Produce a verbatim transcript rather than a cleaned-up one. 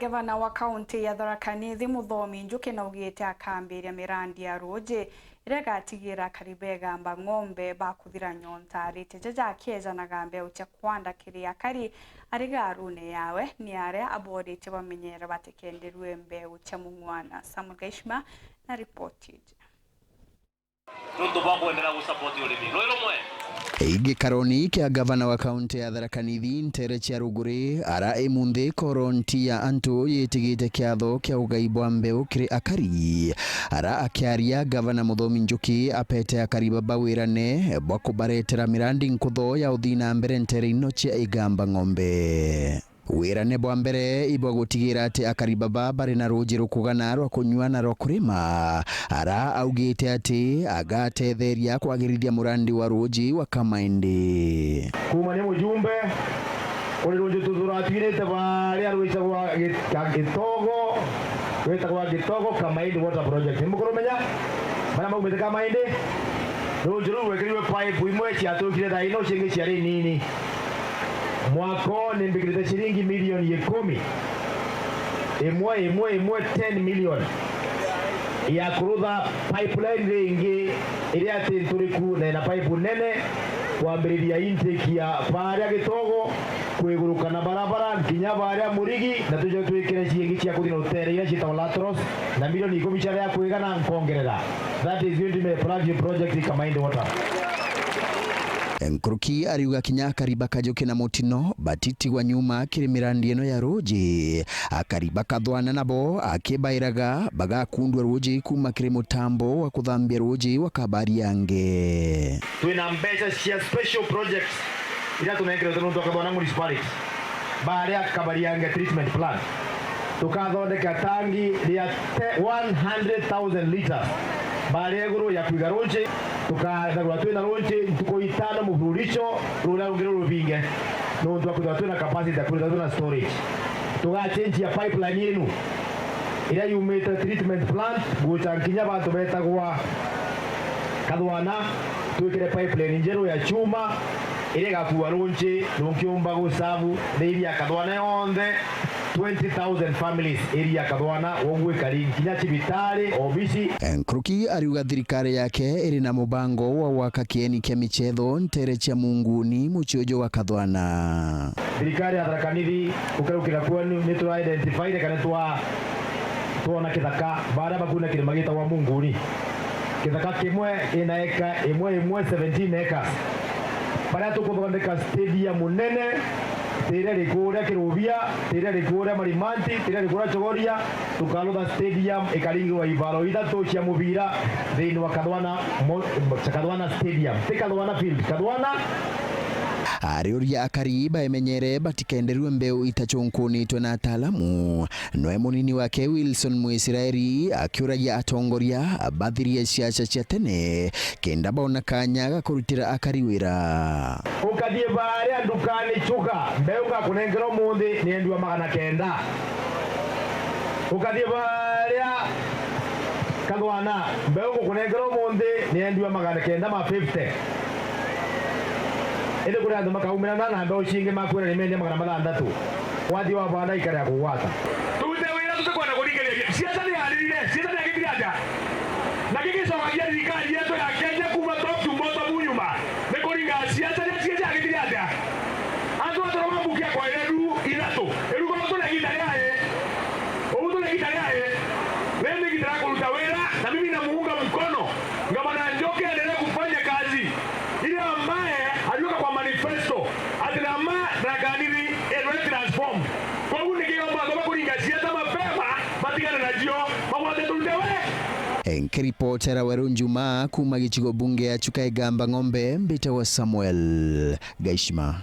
Gavana wa kaunti ya Tharaka Nithi, Muthomi Njuki, naugite akambiria mirandi ya ruuji iria igatigira akari ba Igamba Ng'ombe bakuthira nyonta. Arite jaja akiejanaga mbeu cia kwanda kiri akari arigarune yawe, ni aria aboritie bamenyere batikenderue mbeu cia mung'wana. Samuel Gaishima na ripoti iji. Nontu bwa kwenderea gusupport urimi. Rwi rumwe. Gikaroni kia gavana wa kaunti ya Tharaka Nithi, ntere cia Ruguri, ara imunthi koronti ya antu yitigite kiatho kia ugai bwa mbeu kiri akari. Ara akiaria, gavana Muthomi Njuki apete akari baba wirane bwa kubaretera mirandi nkutho ya uthii na mbere ntere ino cia Igamba Ng'ombe. Wirane bwa mbere ibwa gutigira ati akari baba bari na ruuji rukugana rwa kunyua na rwa kurima, ara augite ati agatetheria kwagirithia murandi wa ruuji wa Kamaindi. Kuuma ni mujumbe kuri ruuji turatwirite baria rwitagwa Gi-, Ga-, Gitogo, rwitagwa Gitogo Kamaindi Water Project. Ni mukurumenya? Baria maumite Kamaindi, ruuji ruu rwekirwe pipe, imwe ciatukire thaa ino, ciingi ciari nini. Mwaka uu ni mbikirite ciringi milioni ikumi. Imwe, imwe, imwe, ten million. Ya kurutha pipeline ringi iria ati nturiku na ina pipe nene, kwambiriria intake ya baria Gitogo, kwiguruka na barabara, nkinya baria Murigi, na tuje twikire ciingi cia kuthi na rutere iria ciitagwa laterals, na milioni ikumi ciaria kwigana nkongerera. That is going to be a flagship project in Kamaindi Water. Nkuruki ariuga kinya akari ba Kajuki na Mutino batitigwa nyuma kiri mirandi ino ya ruuji. Akari ba Kathwana nabo akibairaga bagakundua ruuji kuuma kiri mutambo wa kuthambia ruuji wa Kabariange. Twina mbeca cia special projects iria tunengeretwe nontu wa Kathwana Municipality. Baria Kabariange treatment plant, tukathondeka tangi ria te-, one hundred thousand liters. Baria iguru ya kwiga runji, tukathagura twina runji ntuku itano mufululizo, ruria rungi rurubinge, nontu wa kwithirwa twina capacity ya kwithirwa twina storage. Tugachenjia pipeline yenu iria yumite treatment plant gucha nkinya bantu betagwa Kathwana, twikire pipeline njeru ya chuma iria igakua runji rungiumba gusavu area ya Kathwana yonthe, twenty thousand families area ya Kathwana, uguo ikari nkinya cibitari, obisi. Nkuruki ariuga thirikari yake iri na mubango wa gwaka kieni kia michetho ntere cia Munguni, mucii uju wa Kathwana. Thirikari ya Tharaka Nithi, gukerukira kwenu, ni tura identify kana twa-, twona kithaka baria bakuna kirima gitagwa Munguni. Kithaka kimwe ina eka imwe imwe, seventeen acres. Baria tukuthondeka stadium nene, tiria rikuria Kirubia, tiria rikuria Marimanti, tiria rikuria Chogoria, tukarutha stadium ikaringirwa ibaro ithatu cia mubira thiini wa Kathwana mo-, Kathwana Stadium. Ti Kathwana Field, Kathwana. Ariuria akari baemenyere batikenderue mbeu itachunkunitwe na ataalamu. Noe munini wake Wilson Mwisraeli akiuragia atongoria bathirie ciaca cia tene kenda boona kanya ga kurutira akari wira. Ukathie baria ndukani Chuka, mbeu ngakunengera umunthi ni endiwa magana kenda. Ukathie baria Kathwana, mbeu ngukunengera umunthi ni endiwa magana kenda ma fifty. Indi kuri antu makaumira na, na mbeu cingi makwira ni mendia magana mathantatu. Wathi wa banda ikare ya kugwata. Turute wira tutikwenda kuthikiriria. Siasa ni yathirire, siasa ni yagitire atia? Na gigicokagia thirikari yetu ya Kenya kuma top to bottom nyuma. Ni kuringa siasa ni siasa yagitire atia? Antu aturoma mbukia kwa ireru ithatu. Irugo tuna ihinda riae. Ubu tuna ihinda riae. Riri ni ihinda ria kuruta wira, na mimi namuunga mkono. Gavana Njoki aendelee kufanya kazi ile ambaye aliweka kwa manifesto, ati na ma na kanini eno transform. Kwa hiyo nikiomba ngoma kuringa siasa mapema, batigane na jio, magwate turute we. Nkiripotera Weru Njuma kuma gicigo bunge ya Chuka Igamba Ng'ombe, mbite wa Samuel Gaishima.